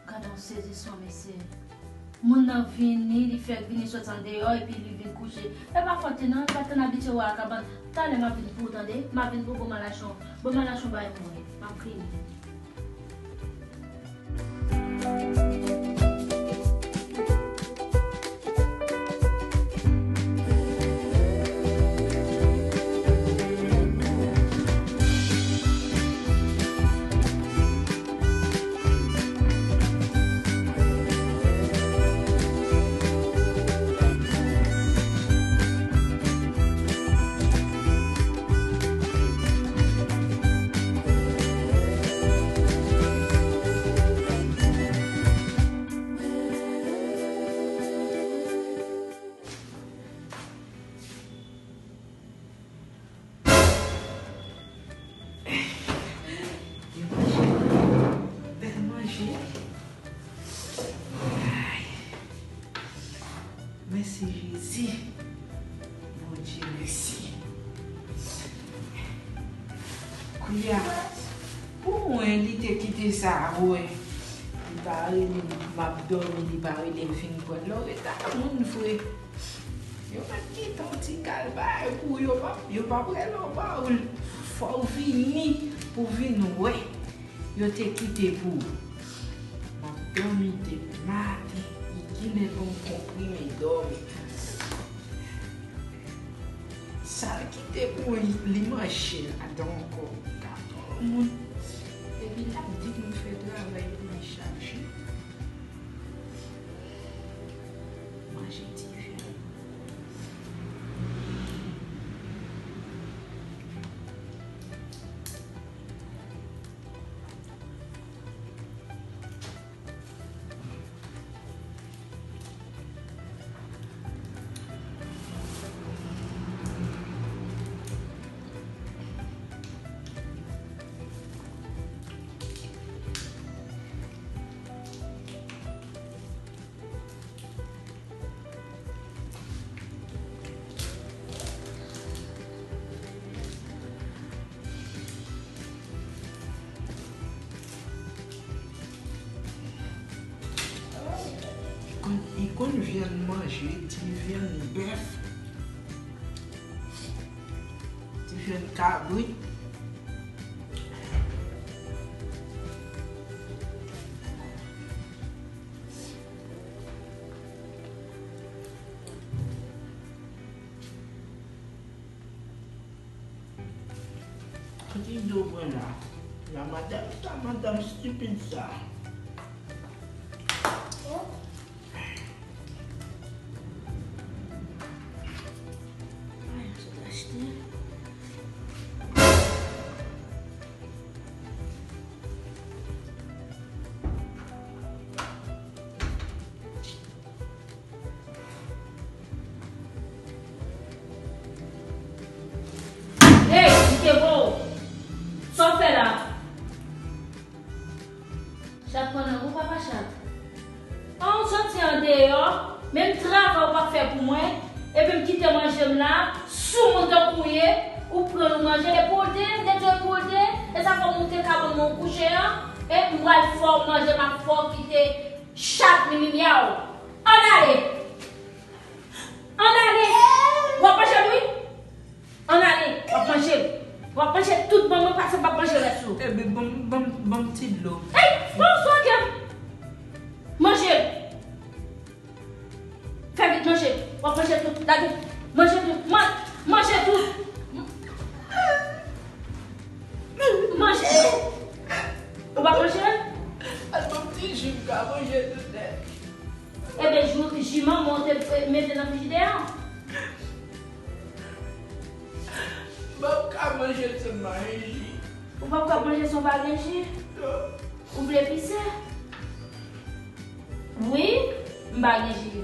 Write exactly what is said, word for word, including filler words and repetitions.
Gade yon sezisman, mesye. Moun nan vini, li fèk vini sot andeyò, epi li vin kouche. E pa fòt li non, li pa t konn abitye wè akabann. Talè m ap vin pou ou, tande? M ap vin pou ou, bon, m al achte yon, bon, m al achte yon bagay pou mwen. M ap vini. Yo manje bèl manje. Ay. Mèsi Jezi. Bondye mèsi. Kounye a, pou mwen, li te kite sa, wè. Li pa rele m, m ap dòmi, li pa rele m vin pran lòreta moun vre. Yo mèt kite yon ti kal bagay pou yo pa, yo pa prale w ba ou l. Fò w vini pou vin wè. Yo te kite pou ou. M ap dòmi depi maten. Li genlè ban m konprime dòmi. Sa l kite pou li, li manje ladan ankò. Gade yon moun. Epi l ap di m fè travay pou li chak jou. Manje ti vyann. Li konn, li konn vyann manje, ti vyann bèf, ti vyann kabrit. Ki dlo mwen la? La madanm, sa madanm stipid sa. Ay, m sot achte. Hey, Mikebo! Sa w fè la? Chat pran nan ou, papa chat. An, w soti andeyò, menm travay ou pa fè pou mwen, epi m kite manje m la, soumoun tankou w ye, ou pran l ou manje, e pou w te, m te di w e pou w te, e sa fè w moute kabann mwen w kouche an, e m pral fè w manje, m ap fè w kite chat mimimya w. Ann ale! Ann ale! W ap manje l wi! Ann ale! W ap manje l! W ap manje tout ban mwen pase m p ap manje rès yo. Ebyen, ban m, ban m, ban m ti dlo. Ey! Ban m sou anke m! Manje l! Fè vit manje! W ap manje tout! Lage! Manje tout! Man-, manje tout! Manje! Ou p ap manje? Al ban m ti ji m ka manje toutèt. Ebyen, jou, Ji manman w te, eh, mete nan frijidè an. M p ap ka manje l san m pa gen ji. Ou p ap ka manje san w pa gen ji? Non. Ou vle pise? Wi, m pa gen ji.